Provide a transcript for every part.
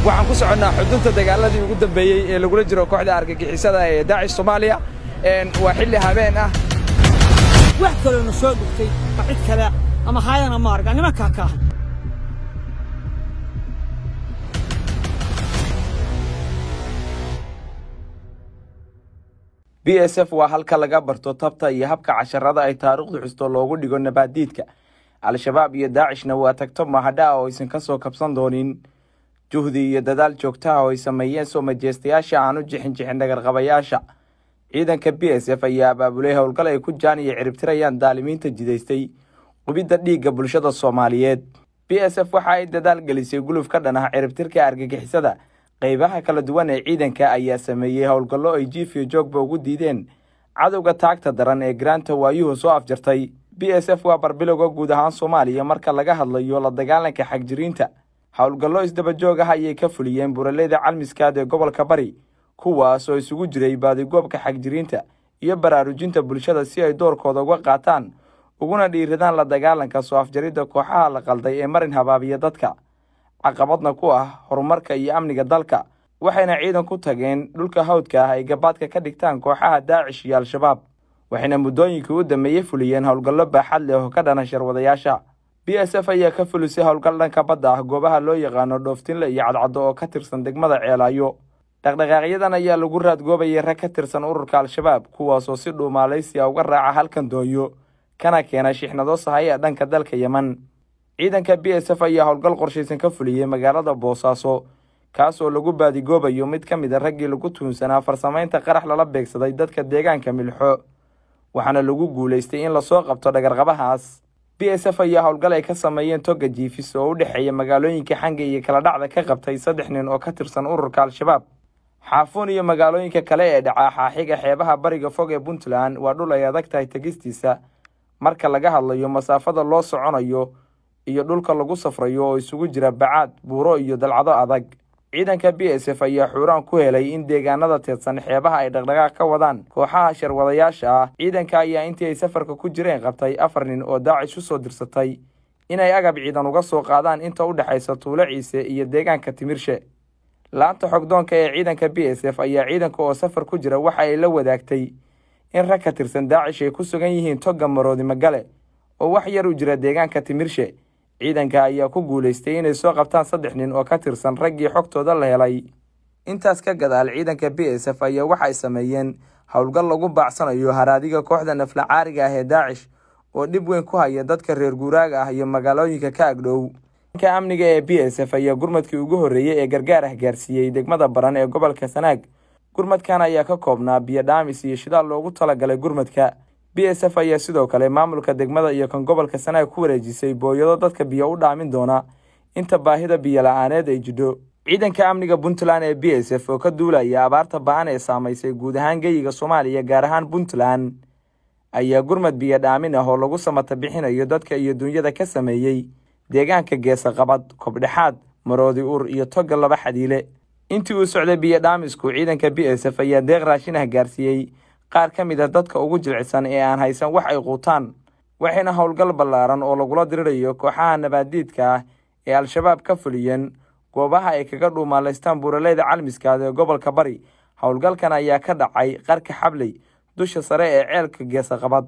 Waxaan ku soconnaa xudunta dagaaladii ugu dambeeyey ee lagula jiro kooxda argagixisada ee Daacish Soomaaliya. Waa xilli habeen ah. Wax kaloona soo dhigtay cid kale ama haayana ma arga nimankaa ka ahay. BSF waa halka laga barto tabta iyo habka casharada ay taariikhdu xusto loogu dhigo nabaadiidka Al-Shabaab iyo Daacishna waa tagto mahadha oo aysan ka soo kabsan doonin juhdi iyo dadaal joogtaha oo ay sameeyeen soo majeestayaasha aan u jixin jixin dhagarqabayaasha. Ciidanka BSF ayaa abaabulay howlgal ay ku jaan iyo ciribtirayaan daalimiinta jidaystay qubidda dhiigga bulshada Soomaaliyeed. BSF waxa ay dadaal gelisay guluf ka dhan ah ciribtirka argagixisada. Qaybaha kala duwan ee ciidanka ayaa sameeyey howlgallo ay jiif iyo joogba ugu diideen cadowga taagta daran ee garaanta waayuhu soo afjartay. BSF waa barbilowga guud ahaan Soomaaliya marka laga hadlayo la dagaalanka xagjiriinta. Howlgallo isdaba joog ah ayay ka fuliyeen buraleyda Calmiskaad ee gobolka Bari, kuwaas oo isugu jiray baadigoobka xagjiriinta iyo baraarujinta bulshada si ay doorkooda uga qaataan uguna dhiiradaan la dagaalanka soo afjaridda kooxaha la qalday ee marin habaabiya dadka, caqabadna ku ah horumarka iyo amniga dalka. Waxayna ciidan ku tageen dhulka hawdka ah ay gabaadka ka dhigtaan kooxaha Daacish iyo Al-Shabaab, waxayna muddooyinkii u dambeeyey fuliyeen howlgallo baaxad leh oo ka dhana sharwadayaasha. BSF ayaa ka fulisay howlgal dhanka badda ah goobaha loo yaqaano Dhooftinle iyo Cadcaddo oo ka tirsan degmada Ceelaayo. Dhaqdhaqaaqyadan ayaa lagu raadgoobayay rag ka tirsan ururka Al-Shabaab, kuwaasoo si dhuumaalaysi ah uga raaca halkan doonyo kana keena shixnado sahay ee dhanka dalka Yemen. Ciidanka BSF ayaa howlgal qorshaysan ka fuliyey magaalada Boosaaso, kaas oo lagu baadigoobayo mid ka mid a raggii lagu tuunsanaa farsamaynta qarax lala beegsaday dadka deegaanka Milxo, waxaana lagu guulaystay in lasoo qabto dhagarqabahaas. BSF ayaa howlgal ay ka sameeyeen toga Jiifis oo u dhexeeya magaalooyinka Xanga iyo kala dhacda ka qabtay 3 nin oo ka tirsan ururka Al-Shabaab. Xaafuun iyo magaalooyinka kale ee dhaca xaaxiga xeebaha bariga fog ee Puntland waa dhul ay adag tahay tegistiisa marka laga hadlayo masaafada loo soconayo iyo dhulka lagu safrayo oo isugu jira bacaad, buuro iyo dalcado adag. Ciidanka BSF ayaa xuuraan ku helay in deegaanada teedsan xeebaha ay dhaqdhaqaaq ka wadaan kooxaha sharwadayaasha ah. Ciidanka ayaa intii ay safarka ku jireen qabtay 4 nin oo Daacish u soo dirsatay inay agab ciidan uga soo qaadaan inta u dhexaysa Tuulo Ciise iyo deegaanka Timirshe. Laanta xogdoonka ee ciidanka BSF ayaa ciidanka oo safar ku jira waxa ay la wadaagtay in rag ka tirsan Daacish ay ku sugan yihiin toga Maroodi Magale oo wax yar u jira deegaanka Timirshe. Ciidanka ayaa ku guulaystay inay soo qabtaan 3 nin oo ka tirsan raggii xogtooda la helay. Intaas ka gadaal ciidanka BSF ayaa waxay sameeyeen howlgal lagu baacsanayo haraadiga kooxda nafla caariga ah ee Daacish oo dhib weyn ku haya dadka reer guuraaga ah iyo magaalooyinka ka agdhow. Ciidanka amniga ee BSF ayaa gurmadkii ugu horreeyey ee gargaar ah gaarsiiyey degmada Baran ee gobolka Sanaag. Gurmadkan ayaa ka koobnaa biyo dhaamis iyo shidaal loogu talagalay gurmadka. BSF ayaa sidoo kale maamulka degmada iyo kan gobolka Sanaag ku wareejisay booyado dadka biyo u dhaamin doona inta baahida biyo la'aaneed ay jidho. Ciidanka amniga Puntland ee BSF oo ka duulaya abaarta ba'an ee saamaysay guud ahaan geyiga Soomaaliya gaar ahaan Puntland ayaa gurmad biyo dhaamin ah oo lagu samata bixinayo dadka iyo dunyada ka sameeyey deegaanka Geesa Qabad, Kobdhexaad, Maroodi Ur iyo Toga Laba Xadiile. Intii uu socday biyo dhaamisku, ciidanka BSF ayaa deeq raashin ah gaarsiiyey qaar ka mid ah dadka ugu jilicsan ee aan haysan wax ay quutaan, waxayna howlgal ballaaran oo lagula dirirayo kooxaha nabaadiidka ah ee Al-Shabaab ka fuliyeen goobaha ay kaga dhuumaalaystaan buuraleyda Calmiskaad ee gobolka Bari. Howlgalkan ayaa ka dhacay qarka Xabley, dusha sare ee ceelka Geesa Qabad,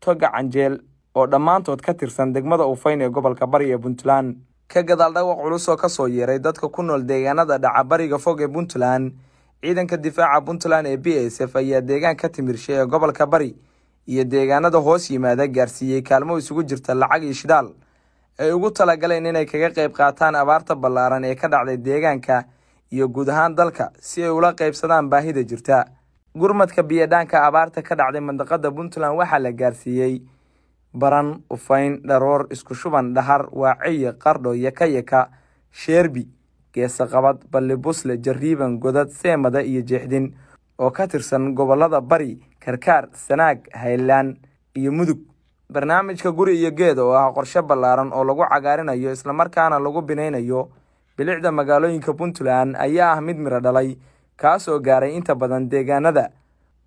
toga Canjeel oo dhammaantood ka tirsan degmada Ufayn ee gobolka Bari ee Puntland. Ka gadaal dhawaq culus oo ka soo yeeray dadka ku nool deegaanada dhaca bariga fog ee Puntland, ciidanka difaaca Puntland ee BSF ayaa deegaanka Timirshe ee gobolka Bari iyo deegaanada hoos yimaada gaarsiiyey kaalmo isugu jirta lacag iyo shidaal ay ugu talagaleen inay kaga qayb qaataan abaarta ballaaran ee ka dhacday deegaanka iyo guud ahaan dalka si ay ula qaybsadaan baahida jirta. Gurmadka biyadhaanka abaarta ka dhacday mandaqada Puntland waxaa la gaarsiiyey Baran, Ufayn, Dharoor, Isku Shuban, Dhahar, Waaciye, Qardho, Yakayaka, Sheerbi, Geesa Qabad, Balli Busle, Jariiban, Godad, Seemada iyo Jeexdin oo ka tirsan gobollada Bari, Karkaar, Sanaag, Haylaan iyo Mudug. Barnaamijka Guri iyo Geed oo ah qorshe ballaaran oo lagu cagaarinayo islamarkaana lagu binaynayo bilicda magaalooyinka Puntland ayaa ah mid miro dhalay, kaas oo gaaray inta badan deegaanada,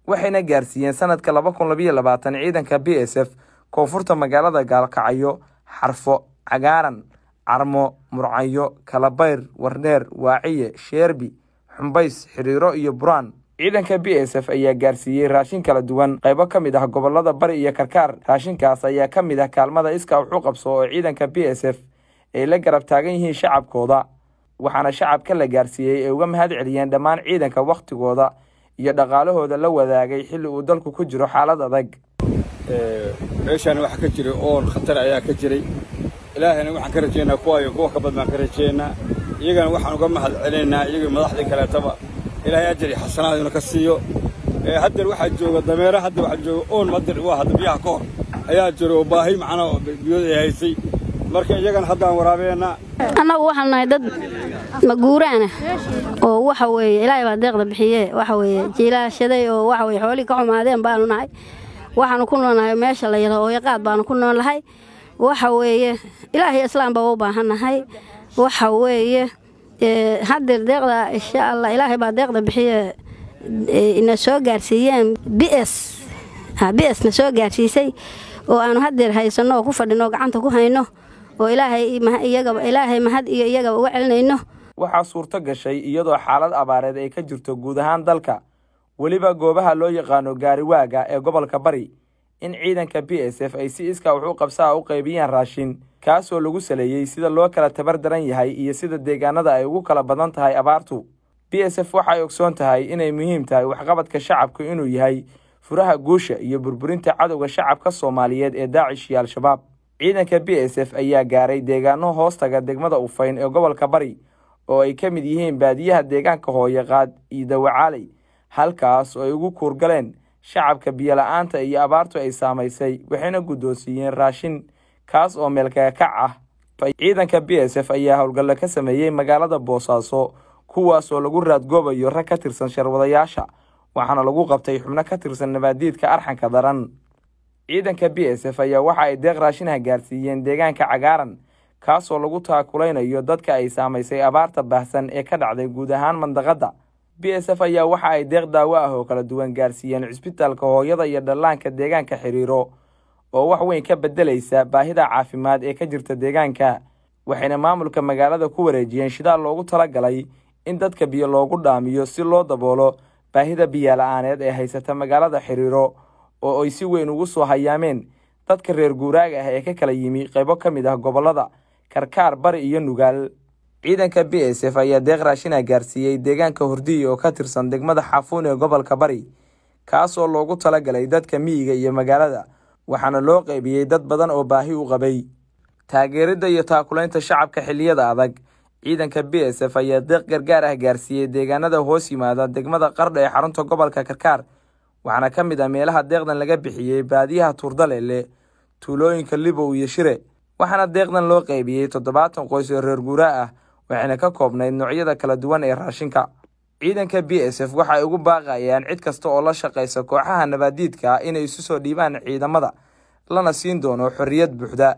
waxayna gaarsiiyeen sanadka 2022 ciidanka BSF koonfurta magaalada Gaalkacyo, Xarfo, Cagaaran, Carmo, Murcanyo, Kalabayr, Wardheer, Waaciye, Sheerbi, Xumbays, Xiriiro iyo Buraan. Ciidanka BSF ayaa gaarsiiyey raashin kala duwan qaybo ka mid ah gobolada Bari iyo Karkaar. Raashinkaas ayaa ka mid ah kaalmada iskaa wax u qabso oo ciidanka BSF ay la garab taagan yihiin shacabkooda, waxaana shacabka la gaarsiiyey ay uga mahad celiyeen dhammaan ciidanka wakhtigooda iyo dhaqaalahooda la wadaagay xilli uu dalku ku jiro xaalad adag. Meeshaan waxaa ka jiray oon khatar ayaa ka jiray. Ilaahayna waxaan ka rajaynaa kuwa iyo kuwa ka badan baan ka rajaynaa. Iyagana waxaan uga mahad celinaynaa, iyaga madaxdii kaleetaba, Ilaahay ajar iyo xasanaad inuu ka siiyo. Haddeer waxaa jooga dameera, hadda waxaa jooga oon madir waa hadda biyaha ka hor ayaa jira oo baahi macnaa biyooda ay haysay. Marka iyagana haddaan waraabeynaa. Annagu waxaan nahay dad maguuraana oo waxa weeye Ilaahay baa deeqda bixiye, waxa weeye jiilaashaday oo waxa weeye xoolihii ka xumaadeen baanu nahay. Waxaanu ku noolnahay meesha la yidhaahdo Ooyaqaad baanu ku noolnahay. Waxa weeye Ilaahay islaam baa u baahannahay. Waxa weeye haddeer deeqda insha Allah Ilaahay baa deeqda bixiye ina soo gaarsiiyeen BS BS na soo gaarsiisay oo aanu haddeer haysanno oo ku fadhino oo gacanta ku hayno oo Ilaahay iyagaba Ilaahay mahad iyo iyagaba uga celinayno. Waxaa suurto gashay iyadoo xaalad abaareed ay ka jirto guud ahaan dalka, weliba goobaha loo yaqaano gaariwaaga ee gobolka Bari, in ciidanka BSF ay si iskaa wax u qabsaa u qaybiyaan raashin, kaasoo lagu saleeyey sida loo kala tabar daran yahay iyo sida deegaanada ay ugu kala badan tahay abaartu. BSF waxay ogsoon tahay inay muhiim tahay waxqabadka shacabku inuu yahay furaha guusha iyo burburinta cadowga shacabka Soomaaliyeed ee Daacish iyo Al-Shabaab. Ciidanka BSF ayaa gaaray deegaano hoostaga degmada Ufayn ee gobolka Bari oo ay ka mid yihiin baadiyaha deegaanka Hooyaqaad iyo Dawacaaley, halkaas oo ay ugu kuurgaleen shacabka biyo la'aanta iyo abaartu ay saamaysay, waxayna guddoonsiiyeen raashin kaas oo meel kaga kac ah. Ciidanka BSF ayaa howlgallo ka sameeyey magaalada Boosaaso, kuwaas oo lagu raadgoobayo rag ka tirsan sharwadayaasha, waxaana lagu qabtay xubno ka tirsan nabaadiidka arxanka daran. Ciidanka BSF ayaa waxa ay deeq raashinaha gaarsiiyeen deegaanka Cagaaran, kaasoo lagu taakulaynayo dadka ay saamaysay abaarta baahsan ee ka dhacday guud ahaan mandaqadda. BSF ayaa waxa ay deeq daawo ah oo kala duwan gaarsiiyeen cisbitaalka hooyada iyo dhallaanka deegaanka Xiriiro oo wax weyn ka beddelaysa baahida caafimaad ee ka jirta deegaanka, waxayna maamulka magaalada ku wareejiyeen shidaal loogu talagalay in dadka biyo loogu dhaamiyo si loo daboolo baahida biyo la'aaneed ee haysata magaalada Xiriiro oo ay si weyn ugu soo hayaameen dadka reer guuraaga ah ee ka kala yimi qaybo ka mid ah gobolada Karkaar, Bari iyo Nugaal. Ciidanka BSF ayaa deeq raashina gaarsiiyey deegaanka Hurdiye oo ka tirsan degmada Xafuun ee gobolka Bari, kaasoo loogu talagalay dadka miyiga iyo magaalada, waxaana loo qaybiyey dad badan oo baahi u qabay. Taageeridda iyo taakulaynta shacabka xilliyada adag, ciidanka BSF ayaa deeq gargaar ah gaarsiiyey deegaanada hoos yimaada degmada Qardho ee xarunta gobolka Karkaar, waxaana ka mid ah meelaha deeqdan laga bixiyey baadiyaha Tuurdaleele, tuulooyinka Libow iyo Shire, waxaana deeqdan loo qaybiyey 70 qoys oo reer guuraa ah, waxayna ka koobnayd noocyada kala duwan ee raashinka. Ciidanka BSF waxa ay ugu baaqayaan cid kasta oo la shaqaysa kooxaha nabaadiidka inay isu soo dhiibaan ciidamada, lana siin doono xorriyad buuxda.